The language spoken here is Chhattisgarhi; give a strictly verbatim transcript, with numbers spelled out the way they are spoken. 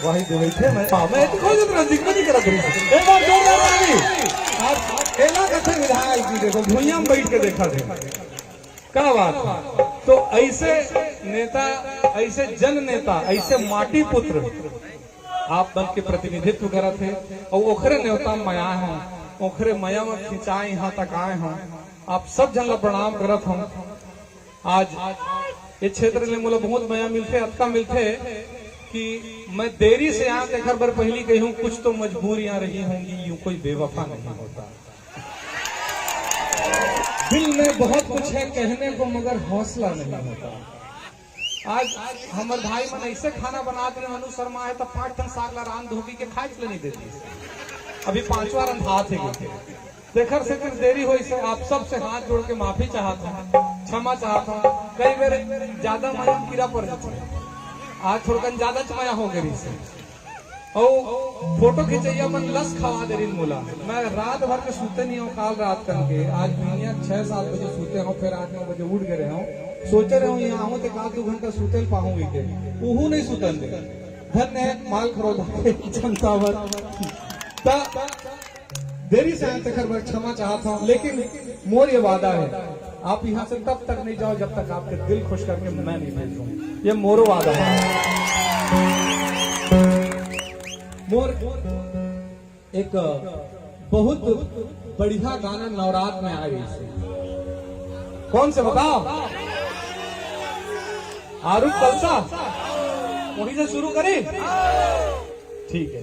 वही देवे थे मैं, हाँ, मैं तो खोज रहा, दिक्कत नहीं करा तुम। एक बार जोरदार ताली। आप एला कथे विधायक जी, देखो, भुइयां में बैठ के देखा थे। क्या बात है? तो ऐसे नेता, ऐसे जन नेता, ऐसे माटी पुत्र आप मन के प्रतिनिधित्व करत हे, और ओखरे नेवता मया हो, ओखरे मया में खिंचाए यहाँ तक आए हो। आप सब जन ला प्रणाम करत हो। आज ये क्षेत्र ले मोला बहुत मया मिलथे, अतका मिलथे कि मैं देरी से आया, तेखर बर पहली कहूँ, कुछ तो मजबूरियां रही होंगी, यूं कोई बेवफा नहीं होता। दिल में बहुत कुछ है कहने को, मगर हौसला नहीं होता। आज हमर भाई मन ऐसे खाना बनात रहे, अनु शर्मा है, तब पांच ठन साग ला रांध धोबी के खाए ले नहीं देती। अभी पांचवा रंधात हे गे। तेखर से फिर देरी होइस हे। आप सबसे हाथ जोड़ के माफी चाहत हूँ, क्षमा चाहत हूँ। कई बेर ज्यादा मया में कीड़ा पड़ जाता है, आज थोड़कन ज्यादा मया हो गई से। और फोटो खिंचैया मन लस खवा दे रिन मोला। मैं रात भर के सूते नहीं हूँ, काल रात कन के आज बिहनिया छह सात बजे सूते हूँ, फिर आठ नौ बजे उठ गए हूँ। सोचे रहे हूँ यहाँ हूँ तो एक आध दो घंटा सूते पाऊंगी के, उहू नहीं सुतन दे। धन्य है माल खरोदा के जनता बर। ता देरी से आए तेखर बर क्षमा चाहत हूँ, लेकिन मोर ये वादा है, आप यहाँ से तब तक नहीं जाओ जब तक आपके दिल खुश करके मैं नहीं भेजूँ। ये मोरो वादा है। मोर एक बहुत बढ़िया गाना नवरात में आ रही है। कौन से बताओ? आरूफ कलसा, वहीं से शुरू करें। ठीक है,